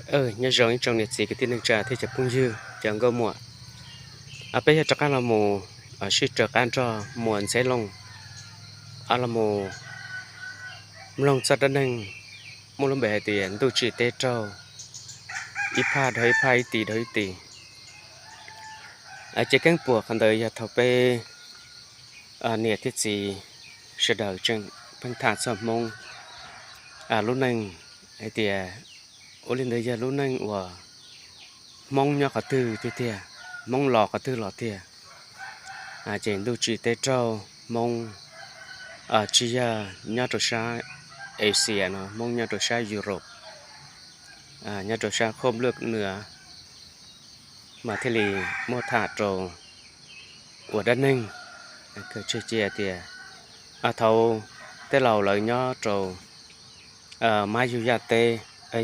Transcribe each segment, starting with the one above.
Nyob zoo ib tsoom niam txiv kwv tij neej tsa thiab cov phooj ywg cov nkauj muam. Peb yog rov qab los mus sib raws qab nrog Muas Ntxhiab Looj los mus mloog txoj dab neeg muaj lub npe hais tias ntuj tsim teb raug, ib phaj dhau ib phaj, ib tis dhau ib tis. Ces keeb puam qhov ntawd yog thaum peb niam thiab txiv sawv daws tseem pheej tham txog Hmoob lub neej hais tias ua li ntawd yog lub neej uas Hmoob nyob qhov twg tiag tiag, Hmoob los qhov twg los tiag. Ces ntuj tsim teb raug, Hmoob tsis yog nyob rau sab Asia no, Hmoob nyob rau sab Europe, nyob rau sab khub nplwj nws mas thiaj li muaj tham rau ua dab neeg. Kawg tseg cia tias thaum tej laus lawv nyob rau mab yug yaj teb,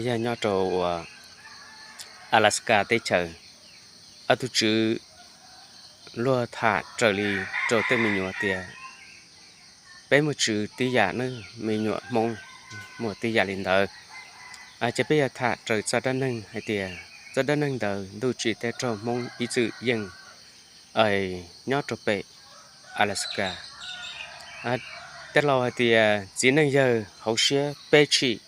yog nyob rau uas Alaska teb chaws, ob tug tswv luag tham raws li rau tej me nyuam tias peb muaj tswv tib yam nawb, me nyuam Hmoob muaj tib yam li ntawd. Ces peb yog tham raws txoj dab neeg hais tias txoj dab neeg ntawd ntuj tsim teb raug, Hmoob ib txwm yeej nyob rau pem Alaska. Tej laus hais tias txiv neej yawg hauv siab peb tshim.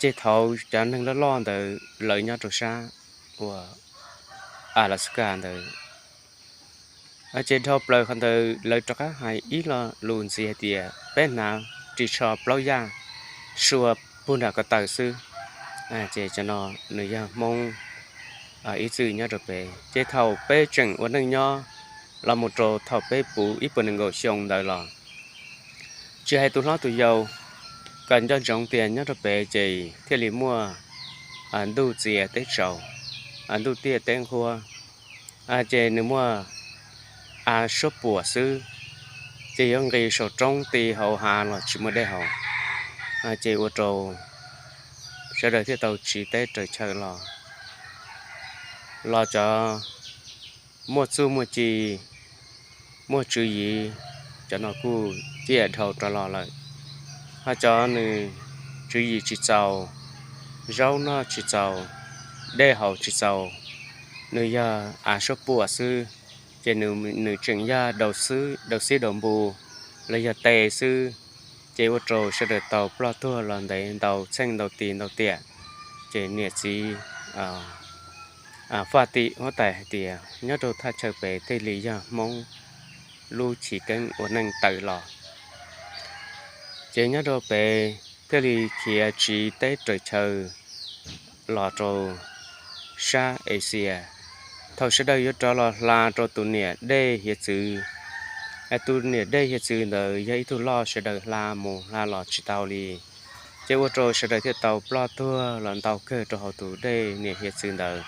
Ces thaum cov neeg loj loj ntawd lawv nyob rau sab uas Alaska ntawd, ces dhau plaws qhov ntawd lawv rov qab hais ib lo lus ntxiv hais tias peb hnav ris tsho plaub yaj sua puag nram ko taw xwb. Ces cov no nws yog Hmoob ib txwm nyob rau pem. Ces thaum peb tseem ua neej nyob los mus rau thaum peb puv ib puas nees nkaum xyoo ntawd los tsis hais tus hlob tus yau, kom nco ntsoov tias nyob rau pem ces thiaj li muaj ntuj txias teb tsaus, ntuj tiaj teb nqhuab, ces nws muaj av suab puam xwb, ces yuav nqis saum roob ti hauv hav los tsis muaj dej haus. Ces ua rau sawv daws thiaj tau tsiv teb raws chaw los, los cov muaj txuj muaj ci, muaj tswv yim, cov no kuj ciaj dhau rov los lawm. Ho cov nws tswv yim tsis txaus, zaub noj tsis txaus, dej haus tsis txaus, nws yog av suab puam xwb, ces nws tseem yog daus xib daus npu los yog tes xwb, ces ua rau sawv daws tau ploj tuag los ntev ntau txheej ntau tis ntau tiam. Ces niam txiv faj tim huab tais hais tias nyob rau thaj chaw pem thiaj li yog Hmoob lub chiv keeb ua neej tawm los. Ces nyob rau pem thiaj li khiav tsiv teb raws chaw los rau sab Asia. Thaum sawv daws yuav rov los hla rau tus niam dej hiav txwv, tus niam dej hiav txwv ntawd yog ib tug loj sawv daws hla mus hla los tsis tau li, ces ua rau sawv daws thiaj tau ploj tuag los ntau kawg rau hauv tus dej niam hiav txwv ntawd.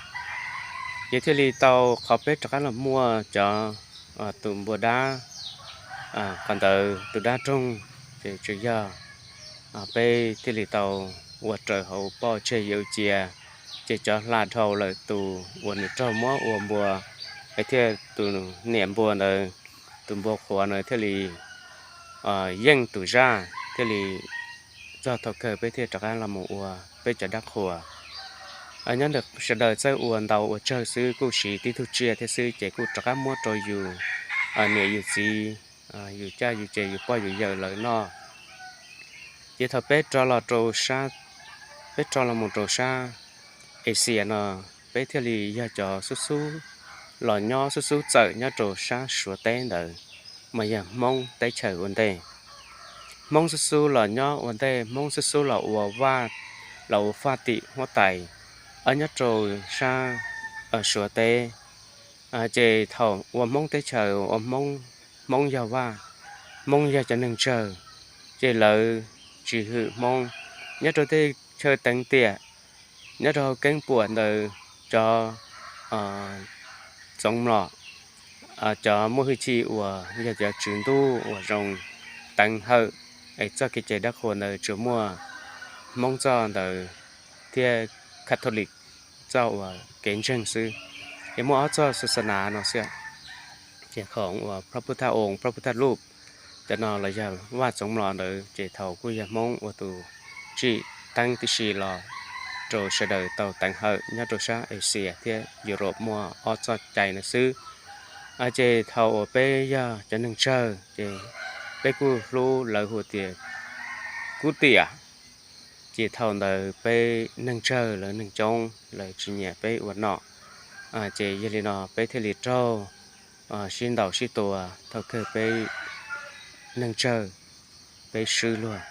Ces thiaj li tau qhov peb rov qab los muaj cov tus npua dab, qhov ntawd tus dab roog, ces tsuas yog peb thiaj li tau ua raws hauv poj tseg yawm cia, ces cov hla dhau lawm tus uas nws raug muab ua npua, es thiaj tus niam npua ntawd, tus npua qhuav ntawd thiaj li yeej tus zaj, thiaj li txog thaum kawg peb thiaj rov qab los mus ua peb cov dab qhuas. Nyob ntawm sawv daws txawj ua ntau ua tsawg xwb kuj siv tib tug tsiaj thiab xwb, ces kuj rov qab muab rau yus niam yus txiv, yus caj yus ces yus poj yus yawm lawv noj. Ces thaum peb rov los rau sab, peb rov los mus rau sab Asia no, peb thiaj li yog cov xub xub los nyob xub xub txawm nyob rau sab Suav teb ntawd, mas yog Hmoob teb chaws ua ntej. Hmoob xub xub los nyob ua ntej, Hmoob xub xub los ua vaj, los ua faj tim huab tais nyob rau sab Suav teb. Ces thaum ua Hmoob teb chaws ua Hmoob, Hmoob yog vaj, Hmoob yog cov neeg tsawg, ces lawv tsis hwm Hmoob. Nyob rau tej chaw teev tiam, nyob rau hauv keeb puam ntawd, cov txoov mlom, cov muaj hwj chim uas yog cov tswv ntuj uas zoo teev hawm, es txoj kev cai dab qhuas ntawd tsuas muaj Hmoob txoj ntawd thiab Catholic txoj uas kev ntseeg xwb, es muaj ob txoj xa xa nas no xwb. Ces khoom uas Phaj Phuj Thaj Oos, Phaj Phuj Thaj Luj, cov no los yog vaj txoov mlom ntawd, ces thaum kuj yog Hmoob ua tus tsim teeb tib si los rau sawv daws tau teev hawm nyob rau sab Asia thiab Europe muaj ob txoj cai no xwb. Ces thaum uas peb yog cov neeg tsawg ces peb kuj hlub lawv hu tias kub tiam. Ces thaum ntawd peb neeg tsawg lawv neeg coob lawv tsis nyiam peb ua nom. Ces yog li no peb thiaj li raug sib ntaus sib tua thaum kawg peb neeg tsawg peb swb luag.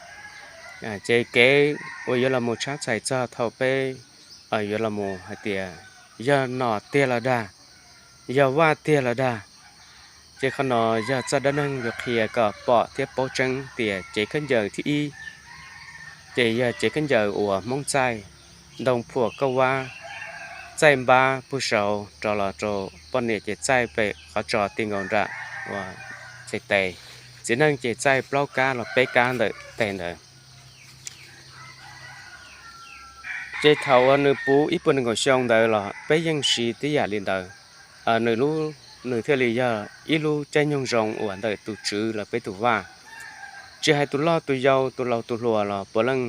Ces kev uas yuav los mus tshab txhais txog thaum peb yuav los mus hais tias yog nom tiag los dag, yog vaj tiag los dag. Ces qhov no yog txoj dab neeg yuav qhia kom pom thiab paub tseeb tias cev khaub ncaws thib ib ces yog cev khaub ncaws uas Hmoob txaij, ntoo phuam kauj vab, txaij npab puag saud rov los rau poj niam ces txaij pem qhov tso ti nkaus nram uas txhais tes, txiv neej ces txaij plaub kab los peb kab ntawm tes ntawd. Ces thaum uas nws puv ib puas nees nkaum xyoo ntawd los peb yeej siv tib yam li ntawd. Nws lub, nws thiaj li yog ib lub caij nyoog zoo uas ntawm tus tswv los peb tus vaj. Tsis hais tus loj tus yau tus laus tus hluas los puav leej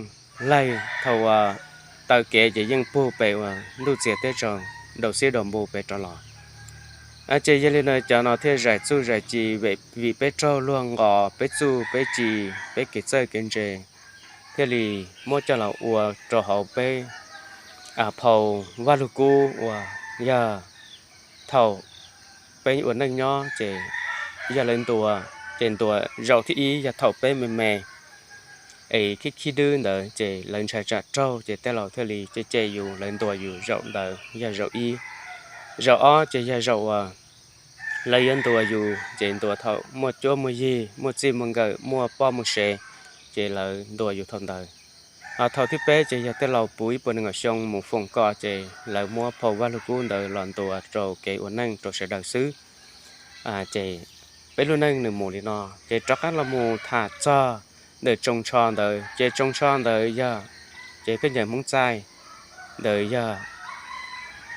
laig thaum uas taw kev ces yeej pug pem uas ntuj txiag teb tsaus daus xiab daus npus pem rov los. Ces yog li no cov no thiaj zais txuj zais ci vim peb raug luag nqos peb txuj peb ci, peb kev txawj kev ntse thiaj li muab coj los ua rau hauv peb phau Vaj Lug Kub uas yog thaum peb ua neej nyob ces yog lawv ntuas, ces ntuas zaum thib ib yog thaum peb me me es khib khib dwb ntawd ces lawv ntshai tsam raug ces tej laus thiaj li cem cem yus, lawv ntuas yus zaum ntawd yog zaum ib. Zaum ob ces yog zaum uas lawv yuav ntuas yus ces ntuas thaum muaj cuab muaj yig, muaj txij muaj nkawm, muaj poj muaj sev, ces lawv ntuas yus thaum ntawd. Ho thaum thib peb ces yog tej laus puv ib puas nees nkaum xyoo mus foom kom ces lawv muab phau Vaj Lug Kub ntawd los ntuas rau kev ua neej rau sawv daws xwb. Ces peb lub neej nws mus li no ces rov qab los mus tham txog ntawm Tsoos Tsho ntawd, ces Tsoos Tsho ntawd yog cev khaub ncaws Hmoob txaij, ntawd yog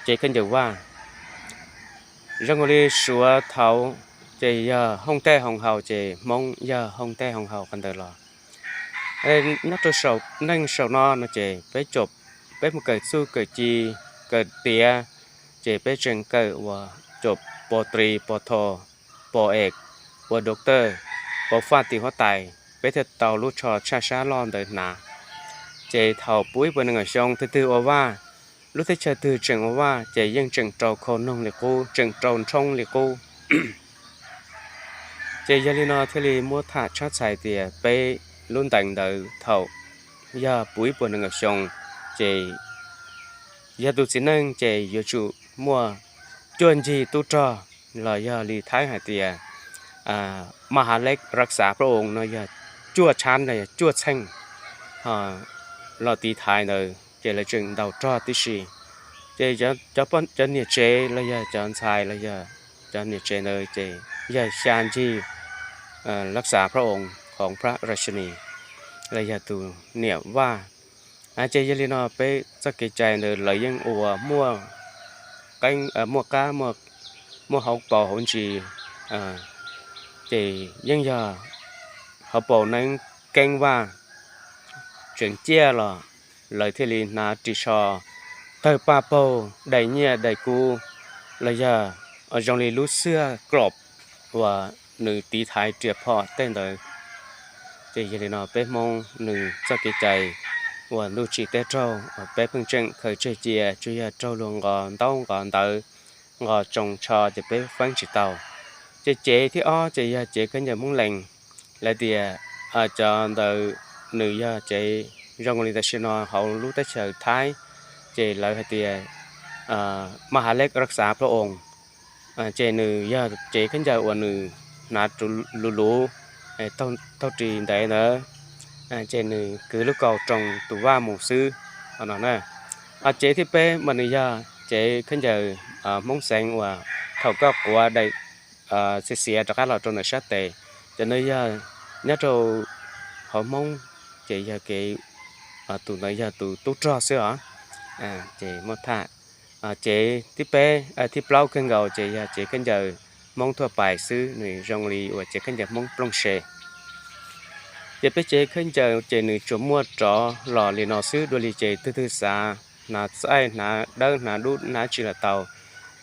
cev khaub ncaws vaj. Zoo li Suav thaud ces yog Hooj Tej Hooj Haus, ces Hmoob yog Hooj Tej Hooj Haus qhov ntawd los. Nyob rau saum neej saum no no ces peb, peb mus kawm txuj kawm ci, kawm tiav, ces peb tseem kawm ua caum pos tris, pos thos, pos es, ua doctor, pos faj tim huab tais, peb thiaj tau lub tsho tshaj sab loj ntawd hnav. Ces thaum puv ib puas nees nkaum xyoo twg twg ua vaj, lub teb chaws twg tseem ua vaj ces yeej tseem rau khau noog li qub, tseem rau nrhoob li qub. Ces yog li no thiaj li muab tham tshab txhais tias peb lub ntees ntawd thaum yog puv ib puas nees nkaum xyoo, ces yog tus txiv neej ces yuav tsum muaj cuaj ncig tub rog, los yog li Thaib hais tias มหาเล็กรักษาพระองค์ no yog cuaj tshab los yog cuaj txheej los tiv thaiv ntawd ces lawv tseem ntaus rog tib si. Ces cov niam tsev los yog cov ntxhais los yog cov niam tsev ntawd ces yog xya ncig รักษาพระองค์ ของพระราชินี los yog tus niam vaj. Ces yog li no peb txoj kev cai ntawd lawv yeej ua muaj qab, muaj hauv paus hauv ntsis, ces yeej yog hauv paus neeb keeb vaj tseem ciaj los lawv thiaj li hnav ris tsho tawg paj paug dai nyiaj dai kub, los yog zoo li lub xwaj klom uas nws tiv thaiv riam phom tej ntawd. Ces yog li no peb Hmoob nws txoj kev cai uas ntuj tsim teb raug uas peb pheej tseem khaws tseg cia tsuas yog raug luag nqos ntaub nqos ntawv, nqos Tsoos Tsho ces peb feeb tsis tau. Ces cev thib ob ces yog cev khaub ncaws Hmoob Lees. Lawv tias cov ntawd nws yog cev zoo li tam sim no hauv lub teb chaws Thaib, ces lawv hais tias มหาเล็กรักษาพระองค์, ces nws yog cev khaub ncaws uas nws hnav luv luv, taug ris ntev ntawd, ces nws kwv lub kaus roos tus vaj mus xwb no na. Ho cev thib peb mas nws yog cev khaub ncaws Hmoob Xeev uas thaum koj quav daim xiav xiav rov qab los rau ntawm sab tes, ces nws yog nyob rau hauv Hmoob, ces yog kev, tus ntawd yog tus tub rog xwb os. Ces muaj tham, cev thib peb, thib plaub kawg nkaus ces yog cev khaub ncaws Hmoob thuaj pais xwb, nws zoo li uas cev khaub ncaws Hmoob plooj se. Ces peb cev khaub ncaws ces nws tsuas muaj rov los li no xwb, dua li ces twg twg xav hnav txaij, hnav dawb, hnav dub, hnav tsi los tau.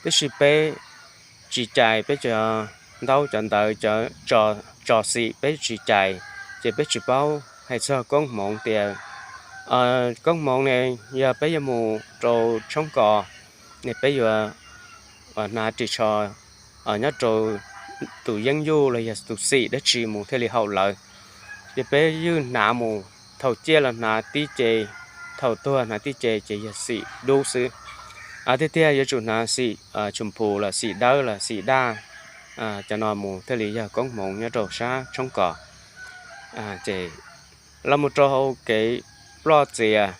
Tab sis peb tsis cais peb cov ntaub cov ntawv, cov tso xim peb tsis cais, ces peb tsis paub hais txog koob hmoov tias koob hmoov ne yog peb yuav mus rau tshoob kos ne peb yuav hnav ris tsho nyob rau tus yeeb yuj los yog tus xim dab tsi mus thiaj li haum lawv. Ces peb ywj hnav mus, thaum ciaj los hnav tib ce, thaum tuag hnav tib ce ces yog xim dub xwb. Tiag tiag yuav tsum hnav xim tsum phu los xim dawb los xim daj, cov no mus thiaj li yog koob hmoov nyob rau sab tshoob kos. Ces los mus rau hauv kev ploj txias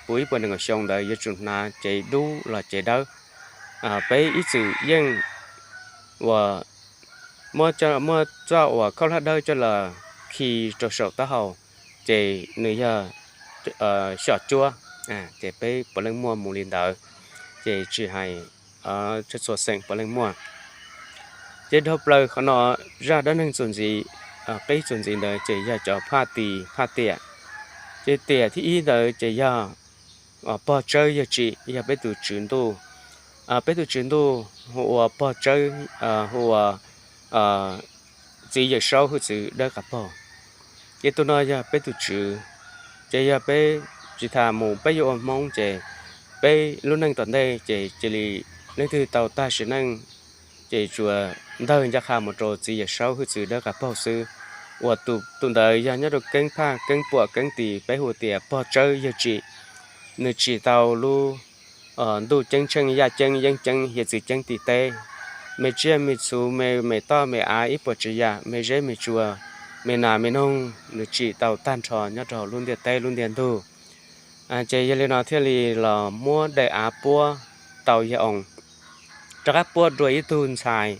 puv ib puas nees nkaum xyoo ntawd yuav tsum hnav cev dub los cev dawb. Peb ib txwm yeej uas muab txoj uas khaub hlab dawb coj los khi rau saum taub hau, ces nws yog xyom cuab, ces peb puav leej muaj mus li ntawd, ces tsis hais txhua xeem puav leej muaj. Ces dhau plaws qhov no zaj dab neeg txuas ntxiv, qib txuas ntxiv ntawd ces yog cov phaj tis phaj tiam. Ces tiam thib ib ntawd ces yog pog tsawb yawg tsim, yog peb tus tswv ntuj. Peb tus tswv ntuj hu ua pog tsawb, hu ua txiv yawm saub hwj txwv dawb qav paug. Ces tus no yog peb tus tswv. Ces yog peb tsis tas mus peb yuav ua hmoob ces peb lub neej tom ntej ces cia li leej twg tau tag sim neej ces tsuas ntawg ncaj qha mus rau txiv yawm saub hwj txwv dawb qav paug xwb. Uas tus ntawd yog nyob rau keeb phaj keeb puam keeb tis peb hu tias pog tsawb yawg tsim. Nws tsim tau lub ntuj ceeb tsheej yaj ceeb yeeb ceeb hiav txwv ceeb tim teb, me tsiaj me txhu, me me toj me av ib puas tsav yam, me zeb me tsua, me nas me noog, nws tsim tau tag nrho nyob rau lub ntiaj teb lub ntiaj ntug. Ces yog li no thiaj li los muab daim av puab tau yawg oo, rov qab puab dua ib tug ntxhais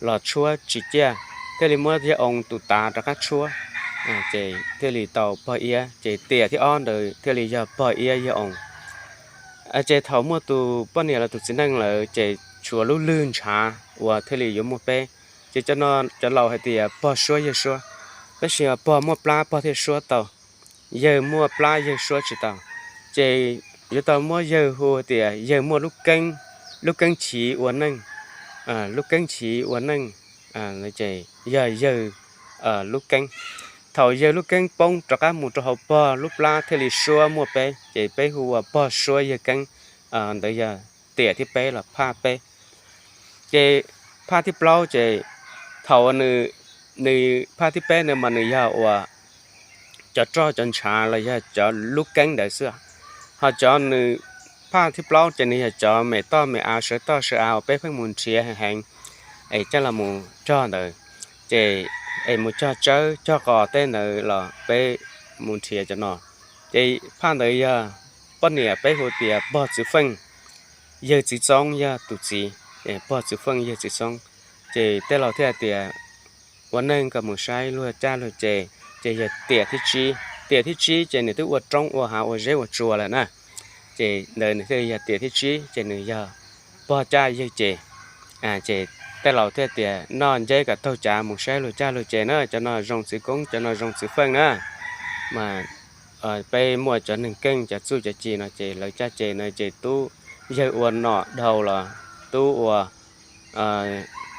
los tshuab tsis ciaj, thiaj li muab yawg oo tus tav rov qab tshuab, ces thiaj li tau pog iab. Ces tiam thib ob ntawd thiaj li yog pog iab yawg oo. Ces thaum muaj tus poj niam los tus txiv neej lawm ces tshuav lub lwg ntshav uas thiaj li yuav muaj peb. Ces cov no cov laus hais tias pog suab yawg suab, tab sis pog muaj plab pog thiaj suab tau, yawg muaj plab yawg suab tsis tau. Ces yuav tau muab yawg hu tias yawg muaj lub keeb, lub keeb chiv ua neej, lub keeb chiv ua neej, ces yog yawg lub keeb. Thaum yawg lub keeb poob rov qab mus rau hauv pog lub plab thiaj li suab muaj peb, ces peb hu ua pog suab yawg keeb. Ntawd yog tiam thib peb los phaj peb. Ces phaj thib plaub ces thaum nws, nws phaj thib peb ntawd mas nws yog uas cov roj cov ntshav los yog cov lub keeb ntawd xwb. Ho cov nws phaj thib plaub ces nws yog cov me toj me av sawv toj sawv av uas peb pheej mus nrhiav heev heev es coj los mus cog ntawd, ces es mus cog tsawb cog qos tej ntawd los peb mus nrhiav cov no. Ces phaj ntawd yog poj niam peb hu tias pog txwv feej, yawg txiv txoob yog tus txiv, pog txwv feej yawg txiv txoob. Ces tej laus thiaj tias ua neeg kom mus saib luag caj luag ces, ces yog tiam thib tsib. Tiam thib tsib ces nws twb ua roob ua hav ua zeb ua tsua lawm na. Ces ntawd nws thiaj li yog tiam thib tsib ces nws yog pog caj yawg ces. Ces tej laus thiaj tias noj nceb kom taug cav mus saib luag caj luag ces na, cov no zoo txwv koob cov no zoo txwv feej na. Mas peb muaj cov neeg keej cov txuj cov ci no ces lawv caj ces no ces tub yawg ua nom dhau los tub ua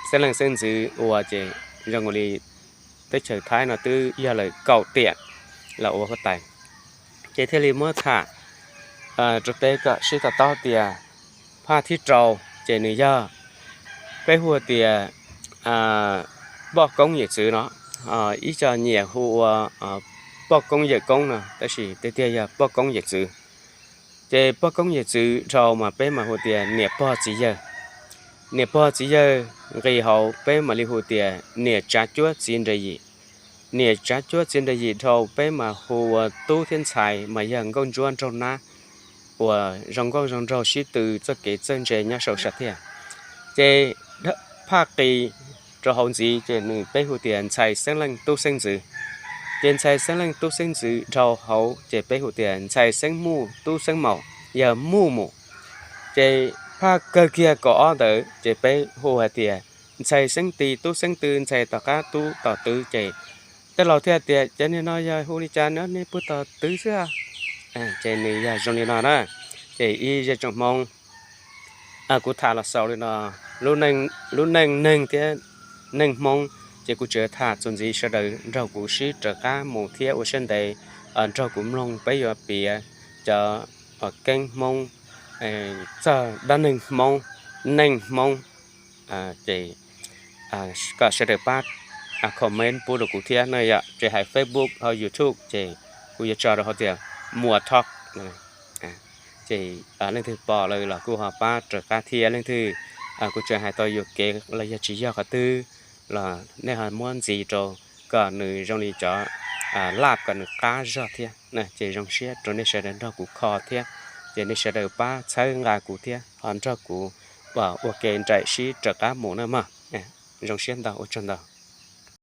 xeeb leej xeeb ntxwv ua ces zoo li teb chaws Thaib no twb yog lawm kaum tiam los ua huab tais. Ces thiaj li muab tham rau peb kom sib to taub tias phaj thib rau ces nws yog, peb hu tias poj koob yawm txwv no, ib co nyiam hu ua poj koob yawm koob no tab sis tiag tiag yog poj koob yawm txwv. Ces poj koob yawm txwv dhau mas peb mas hu tias niam pog txiv yawg. Niam pog txiv yawg nqis hauv peb mam li hu tias niam tsav cuab txiv nra yim. Niam tsav cuab txiv nra yim dhau peb mas hu ua tub thiab ntxhais mas yog nkauj ntsuab nraug nab uas zoo nkauj zoo nraug sib tw txoj kev txawj ntse nyob saum sam thiaj. Ces phaj qis rau hauv ntxiv ces nws peb hu tias ntxhais xeeb leej tub xeeb ntxwv. Ces ntxhais xeeb leej tub xeeb ntxwv dhau hauv ces peb hu tias ntxhais xeeb muj tub xeeb maum, yog muj mus. Ces phaj kawg kiag kaum ob ntawd ces peb hu hais tias ntxhais xeeb ti tub xeeb tw, ntxhais tom qab tub tom twv ces tej laus thiaj tias cov niag no yog hu li cas no nej puag tom twv xwb. Ces nws yog zoo li no na. Ces ib zej tsoom Hmoob, kuv tham los xaus li no, lub neej neeg thiab neej Hmoob, ces kuv tsuas tham txuas ntxiv sawv daws nrog kuv sib raws qab mus thiab ua siab ntev nrog kuv mloog peb yuav piav cov keeb Hmoob txog dab neeg Hmoob, neej Hmoob. Ces kom sawv daws pab comment pub rau kuv thiab na yom, ces hais Facebook ho YouTube ces kuv yuav tso rau hauv tias Muas Talk. Ces leej twg pom lawm los kuj ho pab raws qab thiab, leej twg kuv tseem hais tau yuam kev los yog tsis yog qhov twg los nej ho muab ntxiv rau kom nws zoo li cov laj kom nws qab zog thiab. Ces zoo siab rau nej sawv daws nrog kuv kho thiab, ces nej sawv daws pab txhawb nqa kuv thiab ho nrog kuv ua ke nraim sib raws qab mus na mog. Zoo siab ntau, ua tsaug ntau.